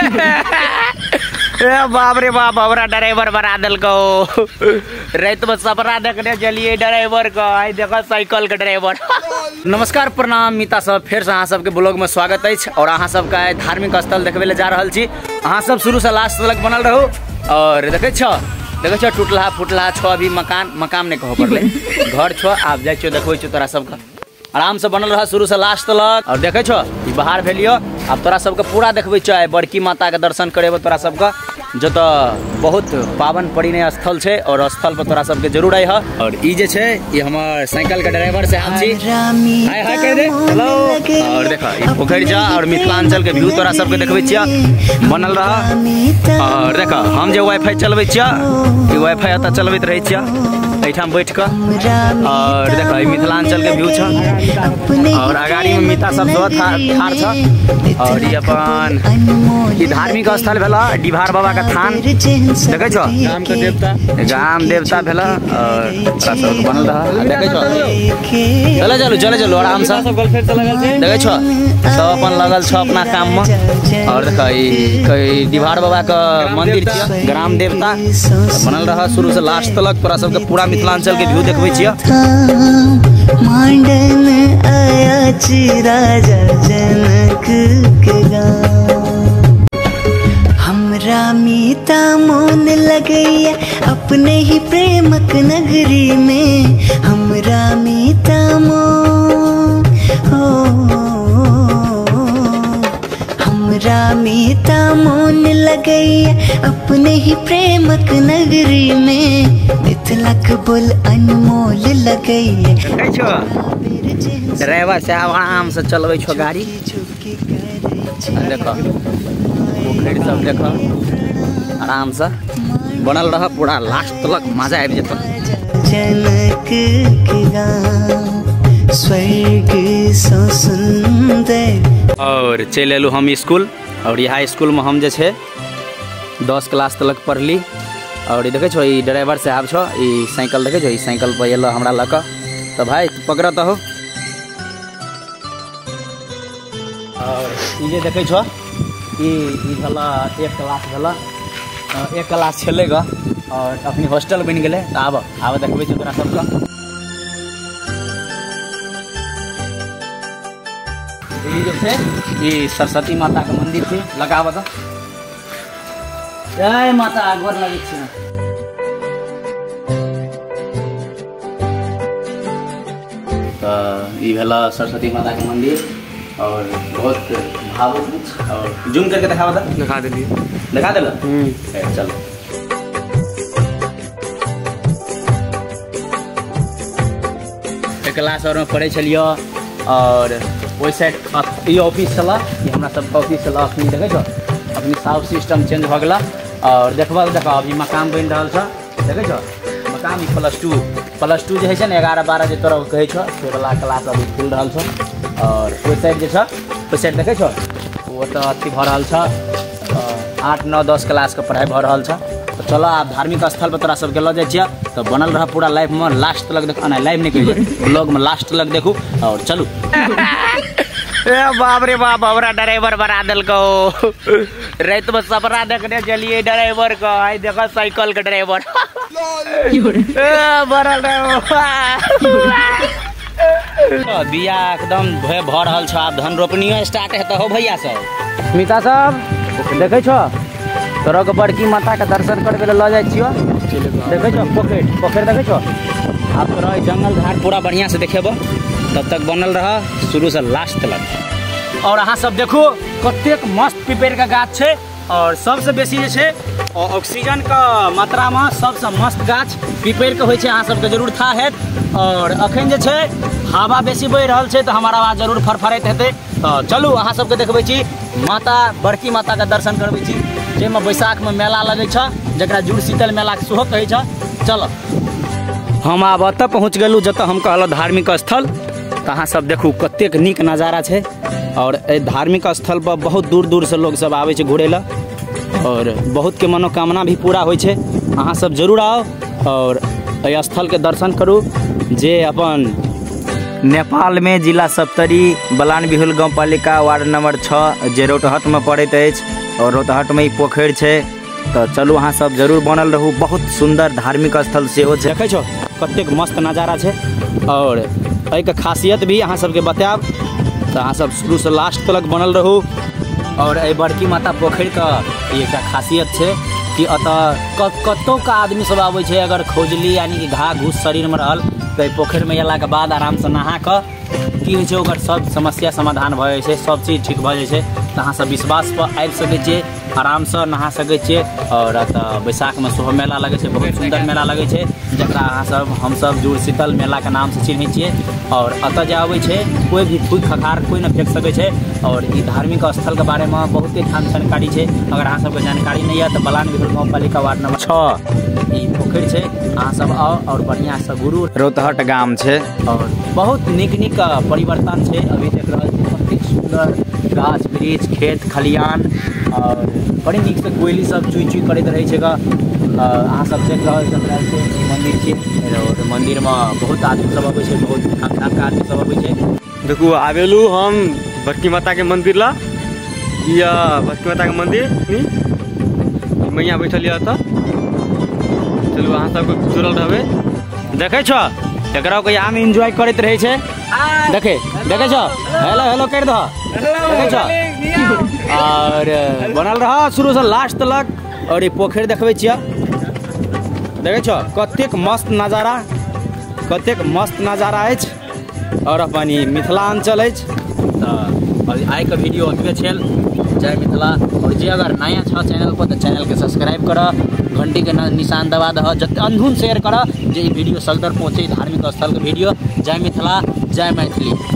ए बाप रे बाप, हमरा ड्राइवर बना देलको। रात में सपना देखने चलिए ड्राइवर का, आई देखो साइकिल के ड्राइवर। नमस्कार प्रणाम मिता सब, फिर से अहाँ सबके ब्लॉग में स्वागत अछि। और अहाँ सबके धार्मिक स्थल देखबे ले जा रहल छी। अहाँ सब शुरू से लास्ट तक बनल रहू। और देखे छो, देखे छो टूटला फुटला छो अभी मकान, मकान नहीं कहो पड़ले, घर छो। आप जाइ छो देखबै छो तोरा सबके, आराम से बनल रह शुरू से लास्ट तक। और देखे छो ई बाहर भेलियो, अब तोरा सबके पूरा देखबै छो। बड़की माता के दर्शन करेबो तोरा सबके, जतऽ बहुत पावन परिणय स्थल छै। और स्थल पर तोरा सबके जरूर आइ। और ई जे छै ई हमर साइकिल के ड्राइवर साहब छी, हाय हाय कह दे हेलो। और देखो ई पोखरि जा और मिथिलांचल के व्यू तोरा सबके देखबै छियै, बनल रह। और देखो हम जे वाईफाई चलबै छियै, ई वाईफाई एतऽ चलबैत रहै छियै एहिठाम बैठ कऽ। और देखो ई मिथिलांचल के व्यू छ। और अगाड़ी में मिता सब सेहो ठाढ़ छ। और ई अपन ई धार्मिक स्थल भेल डिभार बाबा के थान, देखे छो गाम के देवता, गाम देवता भेल। और तोरा सब बनल रह, देखे छो। चले चलू चले चलू आराम से, देखे छो सब अपन लगल छ अपना काम में। और देखो ई डिभार बाबा के मंदिर छियै, ग्राम देवता बनल रह शुरू से लास्ट तक। तोरा सबके पूरा मिथिलांचल के व्यू देखबै छियै। मांडन आया राजा जनक के गाँव, हमरा मीता मोन लगैया अपने ही प्रेमक नगरी में। हमरा मीता मोन हो, हमरा मीता मोन लगैया अपने ही प्रेमक नगरी में। मिथिलाक बोल अनमोल लगैया। ड्राइवर साहब आराम से चलबै छो गाड़ी। देखो पोखरि सब देखो, आराम से बनल रह पूरा लास्ट तक, मजा आबि जेतौ। जनक के गाँव स्वर्ग सँ सुंदर। और चलि एलहुँ हम स्कूल। और यहाँ स्कूल में हम जे छै 10 क्लास तक पढ़ली। और ई देखे छो ई ड्राइवर साहब छो, ई साइकिल देखे छो, ई साइकिल पर एलो हमरा लऽ कऽ। तऽ भाई पकड़ तऽ हो। और ई जे देखे छो ई भेल 1 क्लास भेल, 1 क्लास छलै गऽ। और अपनी हॉस्टल बनि गेलै। तऽ आब आब देखबै छौ तोरा सबके। ई जे छै ई सरस्वती माता के मंदिर छै, लगाबऽ तऽ। जय माता, गोर लगै छी। तऽ ई भेल सरस्वती माता के मंदिर। और बहुत भावुक। और जूम करके दिखावा था, दिखा देलिए, दिखा देल। चलो एक क्लास और में पढ़े छलियो। और ओहि साइड ई ऑफिस छल, ई हमरा सबके ऑफिस छल। अखनी देखे छो अपनी साउंड सिस्टम चेंज भऽ गेल। और देखबा देखो अभी मकान बनि रहल छ, देखे छो मकान। ई प्लस टू जे होइ छै ने 11 12 जे तोरा कहै छो से वाला क्लास अभी खुलि रहल छ। और ओहि साइड जे छ ओहि साइड देखे छो ओतऽ अथी भऽ रहल छ, 8 9 10 क्लास के पढ़ाई भऽ रहल छ। तऽ चलो आब धार्मिक स्थल पर तोरा सबके लऽ जाइ छियै। तऽ बनल रह पूरा लाइफ में लास्ट तक देखो, नहीं लाइव नहीं कहिए, ब्लॉग में लास्ट तक देखू। और चलू। ए बाप रे बाप, हमरा ड्राइवर बना देलको। रात में सपना देखने चलिए ड्राइवर का, आई देखो साइकिल के ड्राइवर। ए बनल रहो। बिया एकदम भऽ रहल छ। आब धन रोपनियो स्टार्ट हेतौ हो भैया सब। मिता सब देखे छो तोरा के बड़की माता के दर्शन करबे लऽ जाइ छियो। देखे छो पोखरि, पोखरि देखे छो। आब तोरा जंगल झाड़ पूरा बढ़िया से देखेबो, तब तक बनल रह शुरू से लास्ट तक। और अहाँ सब देखू कतेक मस्त पिपैर के गाछ छै। और सबसे बेसी जे छै ऑक्सीजन के मात्रा में सबसे मस्त गाछ पिपैर के होइ छै, अहाँ सबके जरूर था हैत। और अखन जे छै हवा बेसी बहि रहल छै तऽ हमर आवाज जरूर फरफराइत हेतै। तऽ चलू अहाँ सबके देखबै छी माता, बड़की माता के दर्शन करबै छी, जाहिमे बैसाख में मेला लगै छै, जकरा जुड़ शीतल मेला सेहो कहै छै। चलो हम आब ओतऽ पहुँच गेलहुँ जतऽ हम कहलहुँ धार्मिक स्थल। तऽ अहाँ सब देखू कतेक नीक नजारा छै। और एहि धार्मिक स्थल पर बहुत दूर दूर से लोग सब आबै छै घुरै लए। और बहुत के मनोकामना भी पूरा होइ छै। अहाँ सब जरूर आउ और एहि स्थल के दर्शन करू, जे अपन नेपाल में जिला सप्तरी बलान बिहुल गाउँपालिका वार्ड नंबर 6 जे रौतहट में पड़ैत अछि। और रौतहट में ई पोखरि छै। तऽ चलू अहाँ सब जरूर बनल रहू, बहुत सुंदर धार्मिक स्थल सेहो छै। देखै छो कतेक मस्त नजारा छै और एहिके खासियत भी अहाँ सबके बतायब, तऽ अहाँ सब शुरू से लास्ट तक बनल रहू। और एहि बड़की माता पोखरिके ई एकटा खासियत छै कि एतऽ कतौ के आदमी सब आबै छै, अगर खौजली यानी कि घा घूस शरीरमे रहल तऽ एहि पोखरिमे अयलाके बाद आरामसँ नहा कऽ की होइ छै ओकर सब समस्या समाधान भऽ जाइ छै, सब चीज ठीक भऽ जाइ छै। तऽ अहाँ सब विश्वास पर आबि सकै छियै, आरामसँ नहा सकै छियै। और एतऽ बैसाखमे सेहो मेला लगै छै, बहुत सुन्दर मेला लगै छै, जकरा अहाँ सब हमसब जुड़ शीतल मेलाके नामसँ चिन्है छियै। और एतऽ जे आबै छै कोइ भी थूक खखार कोइ नहि फेक सकै छै। और ई धार्मिक स्थलके बारेमे बहुते ठाम जानकारी छै, अगर अहाँ सबके जानकारी नहि यऽ तऽ बलान बिहुल गाँवपालिका वार्ड नंबर 6 ई पोखरि छै, अहाँ सब आउ और बढ़िआँसँ गुरु। रौतहट गाम छै और बहुत नीक नीक परिवर्तन छै। अभी देख रहल छी कतेक सुन्दर गाछ वृक्ष खेत खलिहान और बड़ी नीकसँ कोयली सब चुई चुई करैत रहै छै। अहाँ सब देख रहल छी मंदिर छी और मंदिरमे बहुत आदमी सब अबै छै, बहुत ठाम ठामके आदमी सब अबै छै। देखू आबेलू हम बड़की माता के मंदिर ला, यह बड़की माता के मंदिर मैया बैठल यऽ एतऽ। चलू अहाँ सबके जुड़ल रहबै। देखै छो एकरा के आम एंजॉय करैत रहै छै, देखे देखै छो हेलो हेलो करि दह, देखै छो। और बनल रह शुरू से लास्ट तक। और ई पोखरि देखबै छियै, देखै छो कतेक मस्त नजारा, कतेक मस्त नजारा अछि। और अपन ई मिथिलांचल अछि। तऽ आइके वीडियो ओतबे छल। जय मिथिला। और जे अगर नया छह चैनल पर तऽ चैनल के सब्सक्राइब कर, घंटी के निशान दबा दह, जते अंधुन शेयर कर जे ई वीडियो सगदर पहुँचे धार्मिक स्थल के वीडियो। जय मिथिला, जय मैथिली।